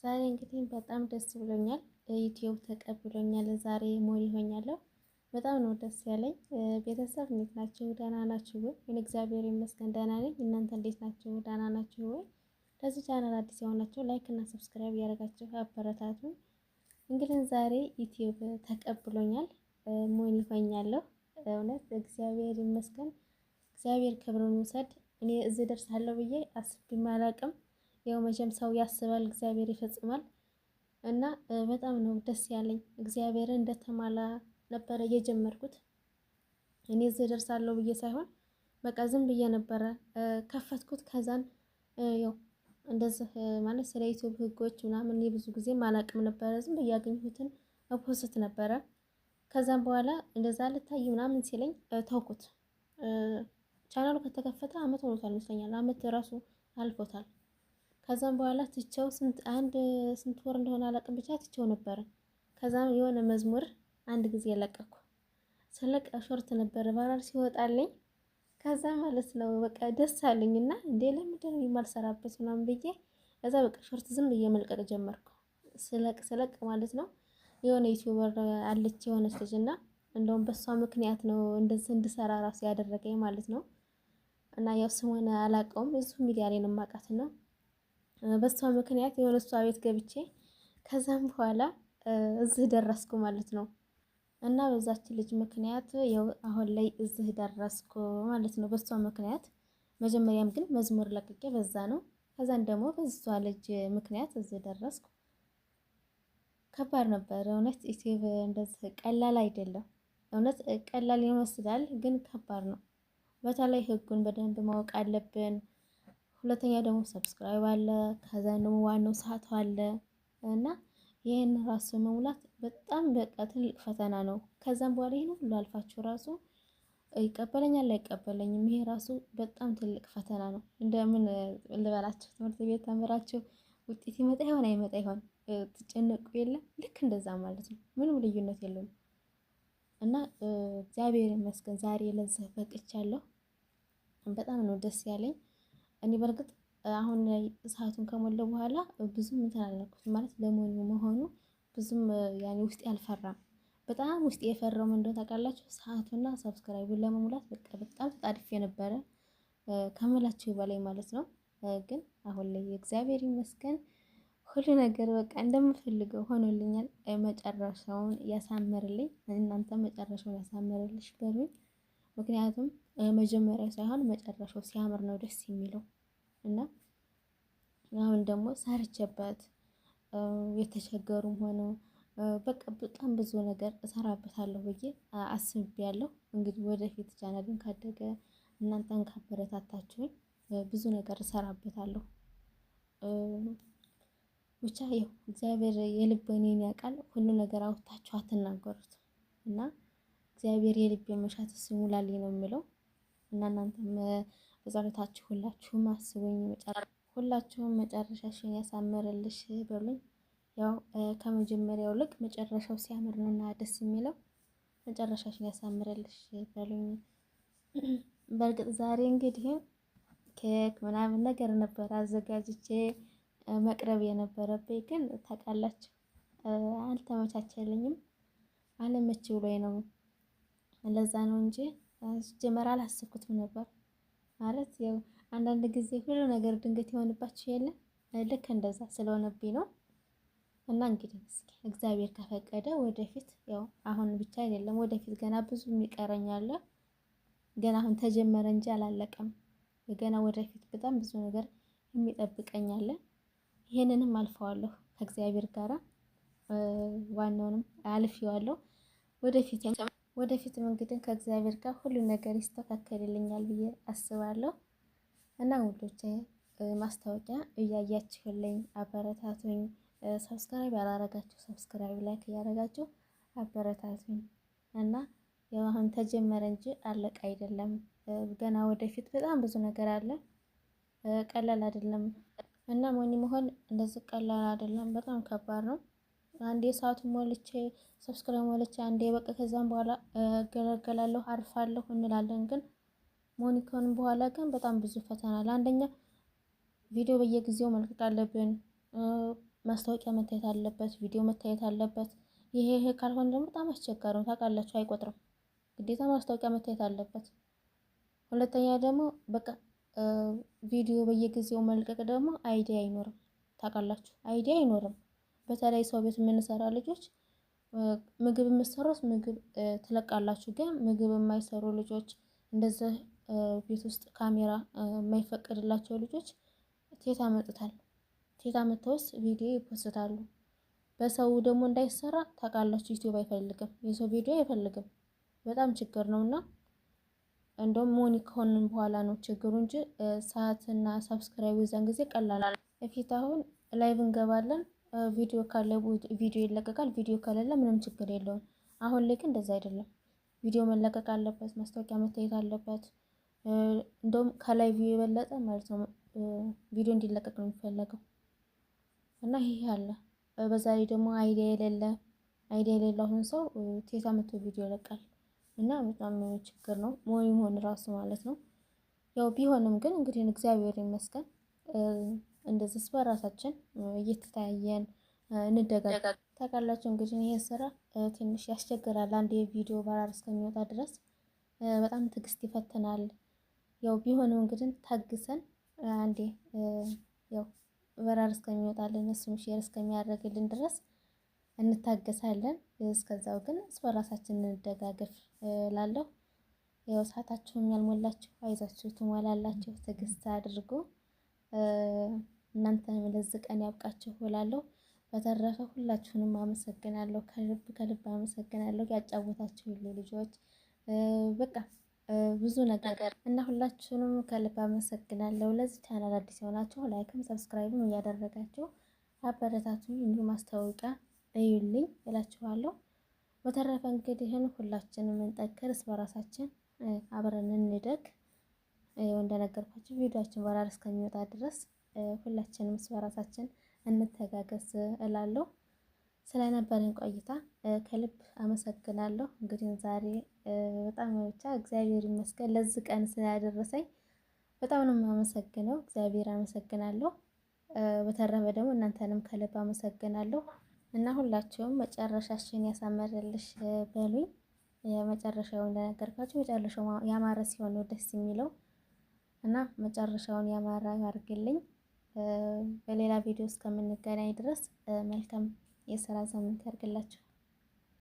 ዛሬ እንግዲህ በጣም ደስ ብሎኛል። ዩቲዩብ ተቀብሎኛል። ዛሬ money ሆኛለሁ። በጣም ነው ደስ ያለኝ። ቤተሰብ እንዴት ናችሁ? ደህና ናችሁ ወይ? እኔ እግዚአብሔር ይመስገን ደህና ነኝ። እናንተ እንዴት ናችሁ? ደህና ናችሁ ወይ? ለዚህ ቻናል አዲስ የሆናችሁ like እና subscribe እያደረጋችሁ አበረታቱኝ። እንግዲህ ዛሬ ዩቲዩብ ተቀብሎኛል፣ money ሆኛለሁ። እውነት እግዚአብሔር ይመስገን። እግዚአብሔር ክብሩን ይውሰድ። እኔ እዚህ ደርሳለሁ ብዬ አስቤም አላቅም። ያው መቼም ሰው ያስባል፣ እግዚአብሔር ይፈጽማል። እና በጣም ነው ደስ ያለኝ። እግዚአብሔርን እንደተማላ ነበረ የጀመርኩት። እኔ እዚህ ደርሳለሁ ብዬ ሳይሆን በቃ ዝም ብዬ ነበረ ከፈትኩት። ከዛን ያው እንደዚህ ማለት ስለ ዩቲዩብ ህጎች ምናምን እኔ ብዙ ጊዜ አላቅም ነበረ። ዝም ብዬ ያገኘሁትን post ነበረ። ከዛም በኋላ እንደዛ ልታይ ምናምን ሲለኝ ተውኩት። ቻናሉ ከተከፈተ አመት ሆኖታል ይመስለኛል። አመት ራሱ አልፎታል። ከዛም በኋላ ትቼው ስንት አንድ ስንት ወር እንደሆነ አላቅም፣ ብቻ ትቼው ነበረ። ከዛም የሆነ መዝሙር አንድ ጊዜ ለቀኩ። ስለቅ short ነበረ viral ሲወጣልኝ ከዛ ማለት ነው በቃ ደስ አለኝ እና እንዴ ለምንድን ነው የማልሰራበት ምናምን ብዬ ከዛ በቃ short ዝም ብዬ መልቀቅ ጀመርኩ። ስለቅ ስለቅ ማለት ነው የሆነ YouTuber አለች የሆነች ልጅ እና እንደውም በሷ ምክንያት ነው እንደዚህ እንድሰራ ራሱ ያደረገኝ ማለት ነው። እና ያው ስሟን አላውቀውም፣ እዚሁ ሚዲያ ላይ ነው የማውቃት እና በሷ ምክንያት የሆነ እሷ ቤት ገብቼ ከዛም በኋላ እዚህ ደረስኩ ማለት ነው። እና በዛች ልጅ ምክንያት ያው አሁን ላይ እዚህ ደረስኩ ማለት ነው፣ በሷ ምክንያት። መጀመሪያም ግን መዝሙር ለቅቄ በዛ ነው። ከዛን ደግሞ በሷ ልጅ ምክንያት እዚህ ደረስኩ። ከባድ ነበር እውነት። ዩቲዩብ እንደዚህ ቀላል አይደለም። እውነት ቀላል ይመስላል፣ ግን ከባድ ነው። በተለይ ህጉን በደንብ ማወቅ አለብን። ሁለተኛ ደግሞ subscribe አለ፣ ከዛ ደግሞ ዋናው ሰዓቱ አለ እና ይህን ራሱ መሙላት በጣም በቃ ትልቅ ፈተና ነው። ከዛም በኋላ ይህን ሁሉ አልፋችሁ ራሱ ይቀበለኛል አይቀበለኝም፣ ይሄ ራሱ በጣም ትልቅ ፈተና ነው። እንደምን ልበላችሁ፣ ትምህርት ቤት ተምራችሁ ውጤት ይመጣ ይሆን አይመጣ ይሆን ትጨነቁ የለ፣ ልክ እንደዛ ማለት ነው። ምንም ልዩነት የለውም። እና እግዚአብሔር ይመስገን ዛሬ ለዚህ በቅቻለሁ። በጣም ነው ደስ ያለኝ። እኔ በእርግጥ አሁን ላይ ሰዓቱን ከሞላው በኋላ ብዙም እንትን አላልኩት ማለት ለ money መሆኑ ብዙም ያኔ ውስጤ አልፈራም። በጣም ውስጤ የፈራው ምን እንደሆነ ታውቃላችሁ? ሰዓቱና subscribe ኡን ለመሙላት በቃ በጣም ተጣድፌ ነበረ ከምላችሁ በላይ ማለት ነው። ግን አሁን ላይ እግዚአብሔር ይመስገን ሁሉ ነገር በቃ እንደምፈልገው ሆኖልኛል። መጨረሻውን ያሳምርልኝ፣ እናንተ መጨረሻውን ያሳምርልሽ በሉኝ። ምክንያቱም መጀመሪያው ሳይሆን መጨረሻው ሲያምር ነው ደስ የሚለው እና አሁን ደግሞ ሰርቼበት የተቸገሩም ሆነ በቃ በጣም ብዙ ነገር እሰራበታለሁ ብዬ አስቤያለሁ። እንግዲህ ወደፊት ቻናሉን ካደገ እናንተን ካበረታታችሁኝ ብዙ ነገር እሰራበታለሁ። ብቻ ይኸው እግዚአብሔር የልቤን ያውቃል። ሁሉ ነገር አውጥታችሁ አትናገሩት እና እግዚአብሔር የልቤን መሻት እሱ ይሙላልኝ ነው የምለው እና እናንተም በጸሎታችሁ ሁላችሁም አስቡኝ። ሁላችሁም መጨረሻሽን ያሳምርልሽ በሉኝ። ያው ከመጀመሪያው ልክ መጨረሻው ሲያምር ነውና ደስ የሚለው፣ መጨረሻሽን ያሳምርልሽ በሉኝ። በእርግጥ ዛሬ እንግዲህ ኬክ ምናምን ነገር ነበር አዘጋጅቼ መቅረብ የነበረብኝ፣ ግን ታውቃላችሁ አልተመቻቸልኝም። አለመች ብሎኝ ነው፣ ለዛ ነው እንጂ ጀመር አላሰብኩትም ነበር። ማለት ያው አንዳንድ ጊዜ ሁሉ ነገር ድንገት የሆንባችሁ የለ፣ ልክ እንደዛ ስለሆነብኝ ነው። እና እንግዲህ እስኪ እግዚአብሔር ከፈቀደ ወደፊት፣ ያው አሁን ብቻ አይደለም ወደፊት ገና ብዙ የሚቀረኝ አለ። ገና አሁን ተጀመረ እንጂ አላለቀም። ገና ወደፊት በጣም ብዙ ነገር የሚጠብቀኝ አለ። ይሄንንም አልፈዋለሁ ከእግዚአብሔር ጋራ፣ ዋናውንም አልፌዋለሁ። ወደፊትም እንግዲህ ከእግዚአብሔር ጋር ሁሉ ነገር ይስተካከልልኛል ብዬ አስባለሁ። እና ውዶቼ ማስታወቂያ እያያችሁልኝ አበረታቱኝ። Subscribe ያላረጋችሁ subscribe፣ like እያረጋችሁ አበረታቱኝ። እና ያው አሁን ተጀመረ እንጂ አለቀ አይደለም። ገና ወደፊት በጣም ብዙ ነገር አለ። ቀላል አይደለም። እና money መሆን እንደዚህ ቀላል አይደለም፣ በጣም ከባድ ነው። አንዴ ሰዓቱን ሞልቼ subscribe ሞልቼ አንዴ በቃ ከዛም በኋላ እገለገላለሁ አርፋለሁ እንላለን። ግን money ከሆንን በኋላ ግን በጣም ብዙ ፈተና አለ። አንደኛ ቪዲዮ በየጊዜው መልቀቅ አለብን። ማስታወቂያ መታየት አለበት፣ ቪዲዮ መታየት አለበት። ይሄ ካልሆነ ደግሞ በጣም አስቸጋሪ ነው ታውቃላችሁ፣ አይቆጥርም። ግዴታ ማስታወቂያ መታየት አለበት። ሁለተኛ ደግሞ በቃ ቪዲዮ በየጊዜው መልቀቅ ደግሞ idea አይኖርም፣ ታውቃላችሁ፣ idea አይኖርም። በተለይ ሰው ቤት የምንሰራ ልጆች ምግብ የምትሰሩት ምግብ ትለቃላችሁ፣ ግን ምግብ የማይሰሩ ልጆች እንደዚህ ቤት ውስጥ ካሜራ የማይፈቀድላቸው ልጆች ቴታ መጥታል ቴታ መጥተውስ ቪዲዮ ይፖስታሉ። በሰው ደግሞ እንዳይሰራ ታውቃላችሁ፣ ዩቲዩብ አይፈልግም፣ የሰው ቪዲዮ አይፈልግም። በጣም ችግር ነውና እንደውም money ከሆንን በኋላ ነው ችግሩ እንጂ ሰዓትና subscribe የዛን ጊዜ ቀላል በፊት አሁን live እንገባለን፣ ቪዲዮ ካለ ቪዲዮ ይለቀቃል፣ ቪዲዮ ከሌለ ምንም ችግር የለውም። አሁን ላይ ግን እንደዛ አይደለም። ቪዲዮ መለቀቅ አለበት፣ ማስታወቂያ መታየት አለበት። እንደውም ከ live የበለጠ ማለት ነው ቪዲዮ እንዲለቀቅ ነው የሚፈለገው እና ይሄ አለ። በዛ ላይ ደግሞ idea የሌለ idea የሌለ አሁን ሰው ቴታ መቶ ቪዲዮ ይለቃል እና በጣም ችግር ነው money መሆን ራሱ ማለት ነው። ያው ቢሆንም ግን እንግዲህ እግዚአብሔር ይመስገን እንደዚህ በራሳችን እየተታየን እንደጋገፍ ታውቃላችሁ። እንግዲህ ይሄ ስራ ትንሽ ያስቸግራል። አንድ የቪዲዮ viral እስከሚወጣ ድረስ በጣም ትዕግስት ይፈትናል። ያው ቢሆንም እንግዲህ ታግሰን አንዴ ያው viral እስከሚወጣልን እሱም share እስከሚያደርግልን ድረስ እንታገሳለን። እስከዛው ግን እስ በራሳችን እንደጋገፍ እላለሁ። ያው ሰዓታችሁም ያልሞላችሁ አይዛችሁ ትሞላላችሁ። ትዕግስት አድርጉ። እናንተንም ለዚህ ቀን ያብቃችሁ እላለሁ። በተረፈ ሁላችሁንም አመሰግናለሁ። ከልብ ከልብ አመሰግናለሁ። ያጫወታችሁልኝ ልጆች በቃ ብዙ ነገር እና ሁላችሁንም ከልብ አመሰግናለሁ። ለዚህ ቻናል አዲስ የሆናችሁ like ም subscribe ም እያደረጋችሁ አበረታቱኝ፣ እንዲሁም ማስታወቂያ እዩልኝ እላችኋለሁ። በተረፈ እንግዲህ ሁላችንም እንጠንክር፣ እርስ በራሳችን አብረን እንደግ። እንደነገርኳችሁ ቪዲዮአችን viral እስከሚወጣ ድረስ ሁላችንም እርስ በራሳችን እንተጋገዝ እላለሁ። ስለነበረን ቆይታ ከልብ አመሰግናለሁ። እንግዲህ ዛሬ በጣም ብቻ እግዚአብሔር ይመስገን ለዚህ ቀን ስላደረሰኝ በጣም ነው የማመሰግነው። እግዚአብሔር አመሰግናለሁ። በተረፈ ደግሞ እናንተንም ከልብ አመሰግናለሁ እና ሁላችሁም መጨረሻሽን ያሳመረልሽ በሉኝ። መጨረሻው እንደነገርኳችሁ መጨረሻው ያማረ ሲሆን ነው ደስ የሚለው እና መጨረሻውን ያማረ ያርግልኝ። በሌላ ቪዲዮ እስከምንገናኝ ድረስ መልካም የስራ ሳምንት ያርግላችሁ።